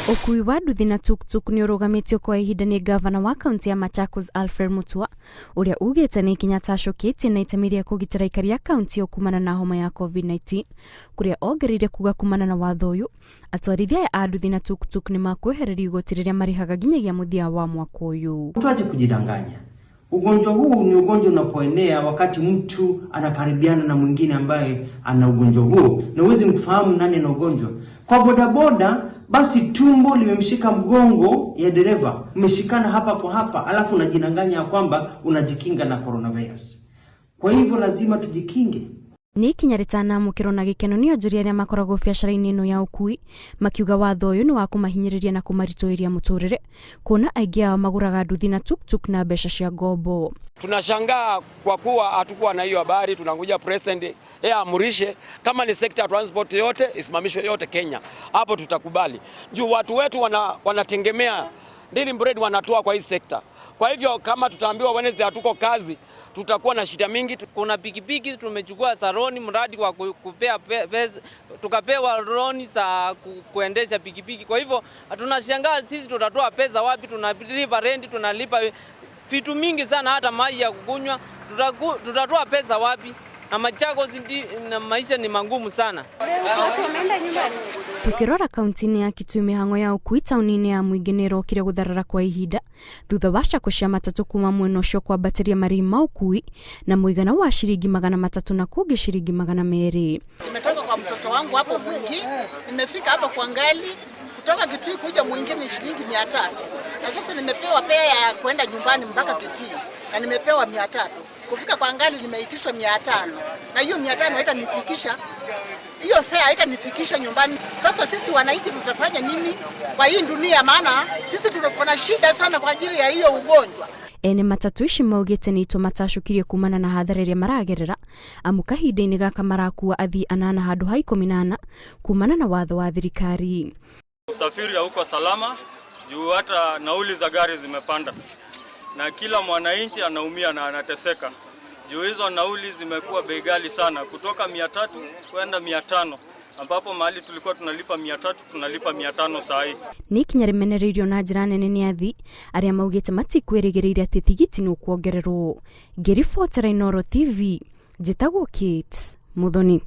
Ũkui wa nduthi na tuktuk nĩ ũrũgamĩtio kwa ihinda nĩ ngavana wa kaunti ya Machakos Alfred Mutua, ũrĩa ugĩte nĩ ikinya atacũkĩtie na itemi rĩa kũgitĩra aikari a kaunti ĩyo kumana na homa ya COVID-19, kũrĩa ongereire kuga kumana na watho ũyũ, atwarithia aya a nduthi na tuktuk nĩ makwehererio igoti rĩrĩa marĩhaga nginyagia mũthia wa mwaka ũyũ. Tuache kujidanganya. Ugonjwa huu ni ugonjwa unapoenea wakati mtu anakaribiana na mwingine ambaye ana ugonjwa huo, na huwezi mfahamu nani ana ugonjwa. Kwa bodaboda, basi tumbo limemshika mgongo ya dereva, mmeshikana hapa kwa hapa, alafu unajidanganya ya kwamba unajikinga na coronavirus. Kwa hivyo lazima tujikinge. Nĩ ikinya rĩtanamũkĩrwo na gĩkeno nĩ onjoria arĩa makoragwo biacara-inĩ ĩno ya ũkui, makiuga watho ũyũ nĩ wa kũmahinyĩrĩria na kũmaritũhĩria mũtũrĩre, kuona aingĩ ao magũraga nduthi na tuktuk na mbeca cia ngombo. Tunashangaa kwa kuwa hatukuwa na hiyo habari. Tunangoja president yeye aamrishe kama ni sekta ya transport yote isimamishwe yote Kenya, hapo tutakubali. Juu watu wetu wanategemea daily bread wanatoa kwa hii sekta. Kwa hivyo kama tutaambiwa Wednesday hatuko kazi, tutakuwa na shida mingi. Kuna pikipiki tumechukua za loan, mradi wa kupea pesa, tukapewa loan za kuendesha pikipiki. Kwa hivyo tunashangaa sisi tutatoa pesa wapi? Tunalipa rent, tunalipa vitu mingi sana, hata maji ya kukunywa, tutatoa pesa wapi? Na Machakos na maisha ni magumu sana. Tukirora kaunti-inĩ ya Kitui, mĩhang'o ya ũkui taũni-inĩ ya Mwingi nĩ ĩrokire gũtharara kwa ihinda thutha wa cako cia matatũ kuma mwena ũcio kwambatĩria marĩhi ma ũkui na mũigana wa ciringi 300 na kũngĩ ciringi 200. Nimetoka kwa mtoto wangu hapo Mwingi, nimefika hapa kwa Ngali, kutoka Kitui kuja Mwingi ni shilingi 300, na sasa nimepewa fare ya kwenda nyumbani mpaka Kitui na nimepewa 300. Kufika kwa Ngali nimeitishwa 500, na hiyo 500 haitanifikisha, hiyo fare haitanifikisha nyumbani. Sasa sisi wananchi tutafanya nini kwa hii dunia? Maana sisi tuko na shida sana kwa ajili ya hiyo ugonjwa. Ene matatũ ici maugĩte nĩ itua matacũkirie kumana na hathara ĩrĩa maragerera, amu kahinda-inĩ gaka marakua athii anana handũ ha 14 kumana na watho wa thirikari. Usafiri hauko salama juu hata nauli za gari zimepanda na kila mwananchi anaumia na anateseka juu hizo nauli zimekuwa bei ghali sana, kutoka 300 kwenda 500, ambapo mahali tulikuwa tunalipa 300 tunalipa 500 saa hii. Nĩ ikinya rĩmenereirio na njĩra nene nĩ athii arĩa maugĩte matikwĩrĩgĩrĩire atĩ tigiti nĩ ũkuongererwo. Ngĩribotera Inooro TV, njĩtagwo Kate Muthoni.